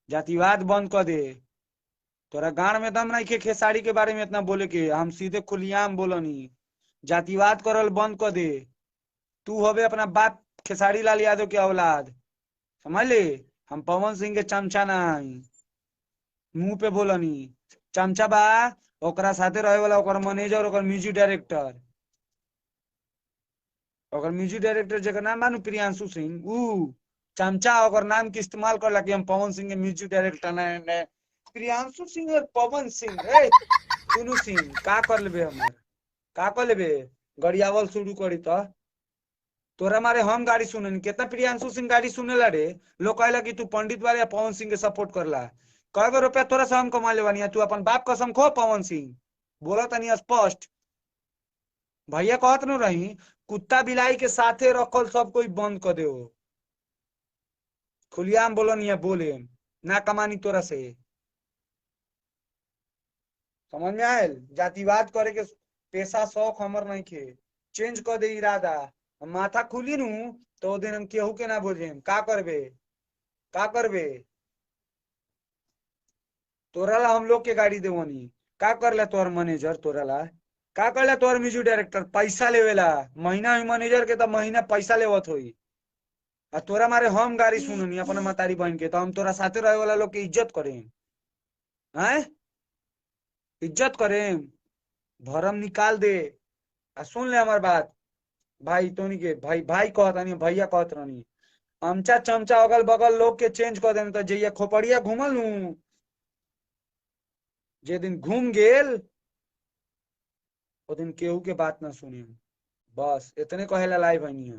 जातिवाद बंद कर दे। तोरा गांड में दम नहीं के खेसारी के बारे में इतना बोले के, हम सीधे खुलियाम बोलनी, जातिवाद करल बंद कर दे। तू होबे अपना बाप खेसारी लाल यादव के औलाद, समझ ले। हम पवन सिंह के चमचा ना हई, मुंह पे बोलनी। चमचा बा ओकरा साथे रहे वाला ओकर मैनेजर, ओकर म्यूजिक डायरेक्टर, ओकर म्यूजिक डायरेक्टर जेकर नाम बानू प्रियांशु सिंह, ऊ चमचा ओकर नाम के इस्तेमाल करला कि हम पवन सिंह के म्यूजिक डायरेक्टर ना। प्रियांशु सिंह और पवन सिंह ए दुनू सिंह का कर लेबे, हमर का कर लेबे? गरियावल शुरू करी त तोरा मारे हम गाड़ी सुननी। कितना प्रियांशु सिंह गाड़ी सुनेला रे, लोग कहेला कि तू पंडित वाले या पवन सिंह के सपोर्ट करला। कय गो रुपया तोरा से हम कमा लेबानी, तू अपन बाप कसम खो पवन सिंह बोला तनी स्पष्ट। भैया कहत न रही कुत्ता बिलाई के साथे रखल सब कोई बंद कर दे। खुलियाम बोलनी है, बोले ना कमानी तोरा से, समझ में आयल? जातिवाद करे के पेशा शौक हमर नहीं खे, चेंज कर दे इरादा। माथा खुली नू तो दिन हम केहू के ना बोझे। का करबे, का करबे? तोरा ला हम लोग के गाड़ी देवनी। का करला तोहर मैनेजर? तोरा ला का करला तोहर म्यूजिक डायरेक्टर? पैसा लेवेला महीना ही मैनेजर के, तो महीना पैसा लेवत होई। आ तोरा मारे हम गाड़ी सुननी अपना मतारी बहन के, तो हम तोरा साथे रहे वाला लोग के इज्जत करें, हैं इज्जत करें। भरम निकाल दे। आ सुन ले हमार बात भाई, तोनी के भाई भाई कहत नहीं, भैया कहत रहनी। अमचा चमचा अगल बगल लोग के चेंज कर देन। तो जइया खोपड़िया घूमल हूं, जे दिन घूम गेल ओ दिन केहू के बात ना सुने। बस इतने कहेला लाई बहनी।